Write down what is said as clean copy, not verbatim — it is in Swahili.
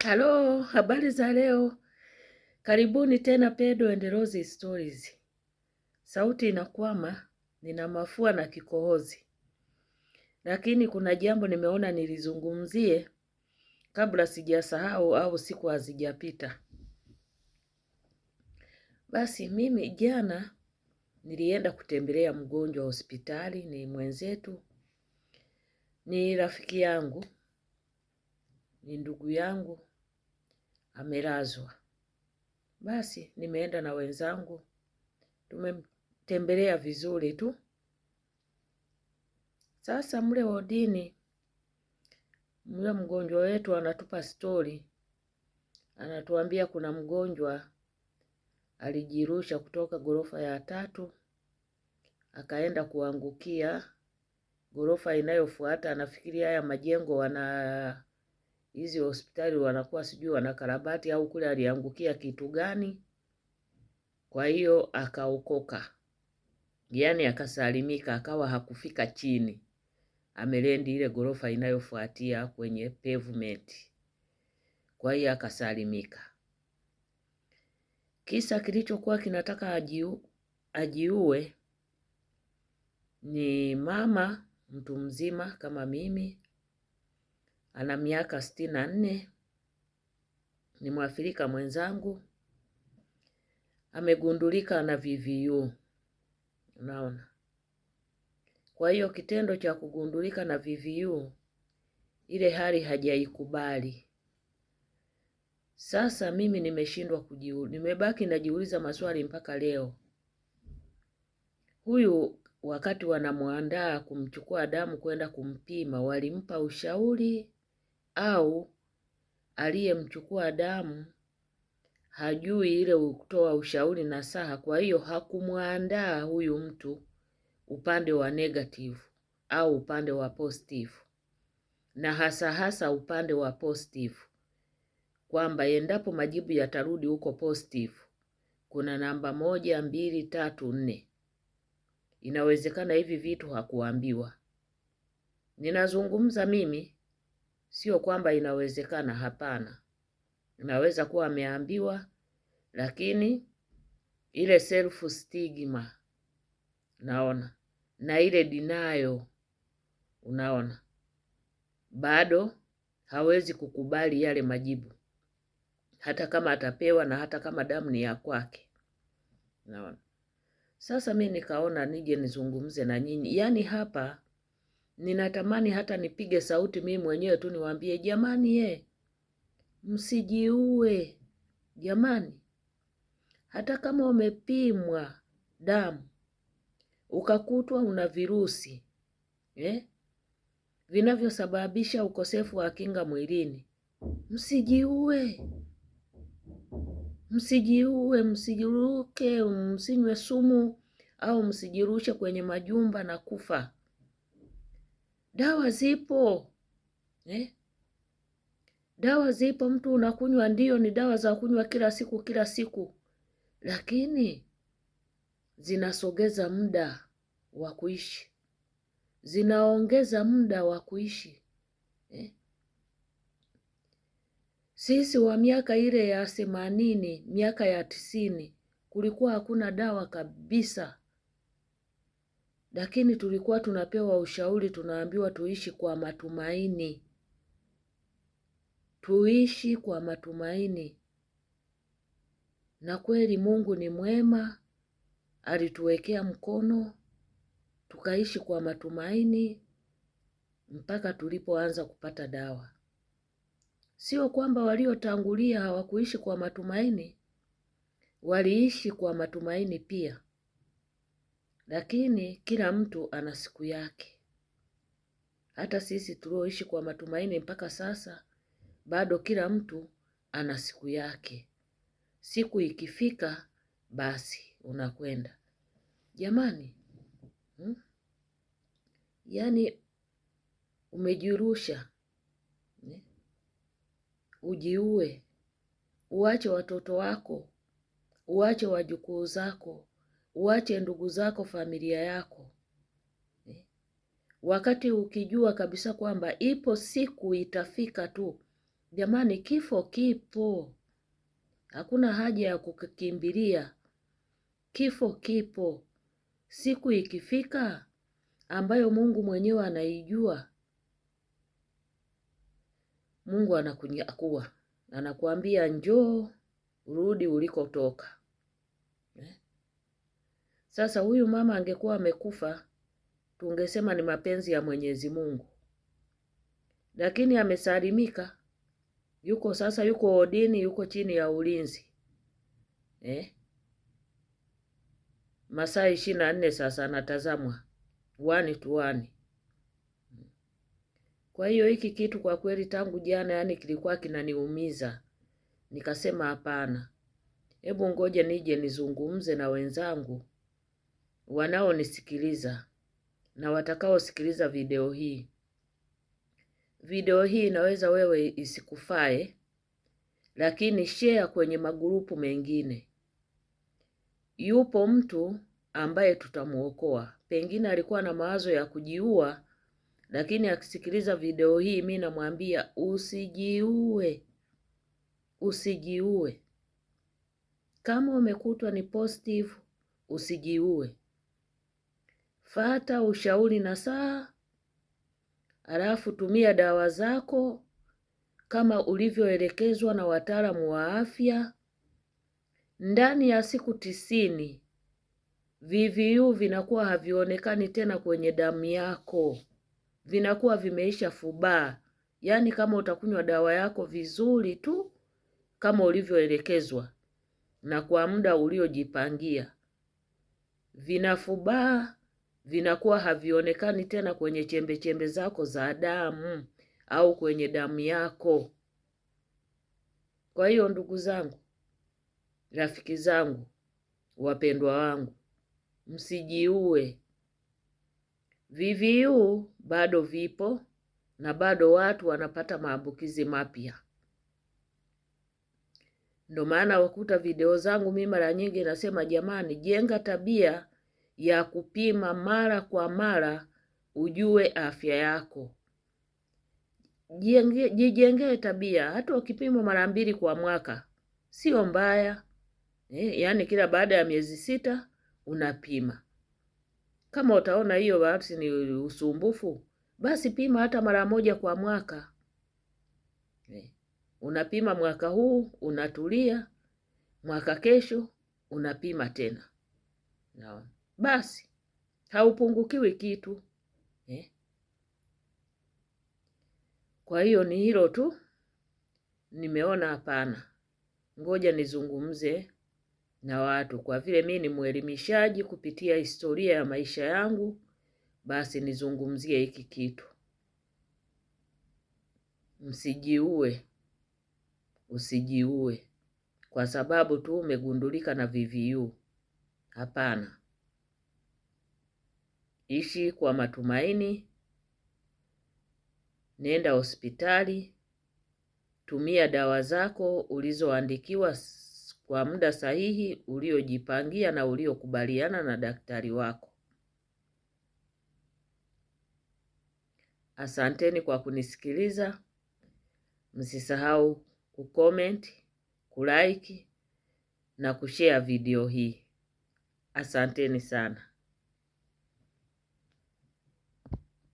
Halo, habari za leo. Karibuni tena Pedro and Rose Stories. Sauti inakwama, nina mafua na kikohozi, lakini kuna jambo nimeona nilizungumzie kabla sijasahau au siku hazijapita. Basi mimi jana nilienda kutembelea mgonjwa hospitali, ni mwenzetu, ni rafiki yangu, ni ndugu yangu, amelazwa. Basi nimeenda na wenzangu, tumemtembelea vizuri tu. Sasa mle wodini, mle mgonjwa wetu anatupa stori, anatuambia kuna mgonjwa alijirusha kutoka ghorofa ya tatu akaenda kuangukia ghorofa inayofuata. Anafikiria haya majengo wana hizi hospitali wanakuwa sijui wanakarabati au kule aliangukia kitu gani. Kwa hiyo akaokoka, yaani akasalimika, akawa hakufika chini, amelendi ile ghorofa inayofuatia kwenye pavement. Kwa hiyo akasalimika. Kisa kilichokuwa kinataka ajiue ni mama mtu mzima kama mimi, ana miaka 64, ni Mwafrika mwenzangu, amegundulika na VVU. Unaona? Kwa hiyo kitendo cha kugundulika na VVU, ile hali hajaikubali. Sasa mimi nimeshindwa kujiu, nimebaki najiuliza maswali mpaka leo. Huyu wakati wanamwandaa kumchukua damu kwenda kumpima, walimpa ushauri au aliyemchukua damu hajui ile kutoa ushauri na saha, kwa hiyo hakumwandaa huyu mtu upande wa negative au upande wa positive, na hasa hasa upande wa positive, kwamba endapo majibu yatarudi huko positive, kuna namba 1, 2, 3, 4. Inawezekana hivi vitu hakuambiwa. Ninazungumza mimi, sio kwamba inawezekana, hapana. Inaweza kuwa ameambiwa, lakini ile self stigma naona na ile denial, unaona bado hawezi kukubali yale majibu, hata kama atapewa na hata kama damu ni ya kwake. Unaona? Sasa mi nikaona nije nizungumze na nyinyi. Yaani hapa ninatamani hata nipige sauti mimi mwenyewe tu niwaambie jamani, ye msijiue jamani. Hata kama umepimwa damu ukakutwa una virusi vinavyosababisha ukosefu wa kinga mwilini, msijiue. Msijiue, msijiruke, msinywe sumu au msijirushe kwenye majumba na kufa. Dawa zipo. Dawa zipo, mtu unakunywa, ndio ni dawa za kunywa kila siku kila siku, lakini zinasogeza muda wa kuishi, zinaongeza muda wa kuishi. Sisi wa miaka ile ya 80, miaka ya 90, kulikuwa hakuna dawa kabisa. Lakini tulikuwa tunapewa ushauri, tunaambiwa tuishi kwa matumaini. Tuishi kwa matumaini. Na kweli Mungu ni mwema, alituwekea mkono, tukaishi kwa matumaini mpaka tulipoanza kupata dawa. Sio kwamba waliotangulia hawakuishi kwa matumaini, waliishi kwa matumaini pia. Lakini kila mtu ana siku yake. Hata sisi tulioishi kwa matumaini mpaka sasa, bado kila mtu ana siku yake. Siku ikifika, basi unakwenda. Jamani, Yaani umejirusha, Ujiue, uache watoto wako, uache wajukuu zako, uache ndugu zako, familia yako. Wakati ukijua kabisa kwamba ipo siku itafika tu, Jamani, kifo kipo, hakuna haja ya kukikimbilia. Kifo kipo, siku ikifika ambayo Mungu mwenyewe anaijua, Mungu anakunyakua, anakuambia njoo, rudi ulikotoka. Eh? Sasa huyu mama angekuwa amekufa, tungesema ni mapenzi ya Mwenyezi Mungu, lakini amesalimika, yuko sasa, yuko odini, yuko chini ya ulinzi eh? Masaa 24 sasa anatazamwa one to one. Kwa hiyo hiki kitu kwa kweli tangu jana, yani kilikuwa kinaniumiza, nikasema hapana, hebu ngoja nije nizungumze na wenzangu wanaonisikiliza na watakaosikiliza video hii. Video hii inaweza wewe isikufae, lakini share kwenye magrupu mengine. Yupo mtu ambaye tutamuokoa, pengine alikuwa na mawazo ya kujiua, lakini akisikiliza video hii, mi namwambia usijiue, usijiue. Kama umekutwa ni positive, usijiue. Fata ushauri na saa, halafu tumia dawa zako kama ulivyoelekezwa na wataalamu wa afya. Ndani ya siku 90 VVU vinakuwa havionekani tena kwenye damu yako, vinakuwa vimeisha fubaa. Yaani kama utakunywa dawa yako vizuri tu kama ulivyoelekezwa na kwa muda uliojipangia, vinafubaa, vinakuwa havionekani tena kwenye chembe chembe zako za damu au kwenye damu yako. Kwa hiyo ndugu zangu, rafiki zangu, wapendwa wangu, msijiue. VVU bado vipo na bado watu wanapata maambukizi mapya. Ndo maana wakuta video zangu mimi mara nyingi nasema, jamani, jenga tabia ya kupima mara kwa mara, ujue afya yako. Jijengee tabia, hata ukipima mara mbili kwa mwaka sio mbaya. Yaani kila baada ya miezi 6 unapima. Kama utaona hiyo basi ni usumbufu, basi pima hata mara moja kwa mwaka. Unapima mwaka huu, unatulia, mwaka kesho unapima tena. Naona basi haupungukiwi kitu. Kwa hiyo ni hilo tu, nimeona hapana, ngoja nizungumze na watu, kwa vile mi ni mwelimishaji kupitia historia ya maisha yangu, basi nizungumzie hiki kitu. Msijiue, usijiue kwa sababu tu umegundulika na VVU. Hapana, ishi kwa matumaini, nenda hospitali, tumia dawa zako ulizoandikiwa kwa muda sahihi uliojipangia na uliokubaliana na daktari wako. Asanteni kwa kunisikiliza. Msisahau kucomment, kulike na kushare video hii. Asanteni sana.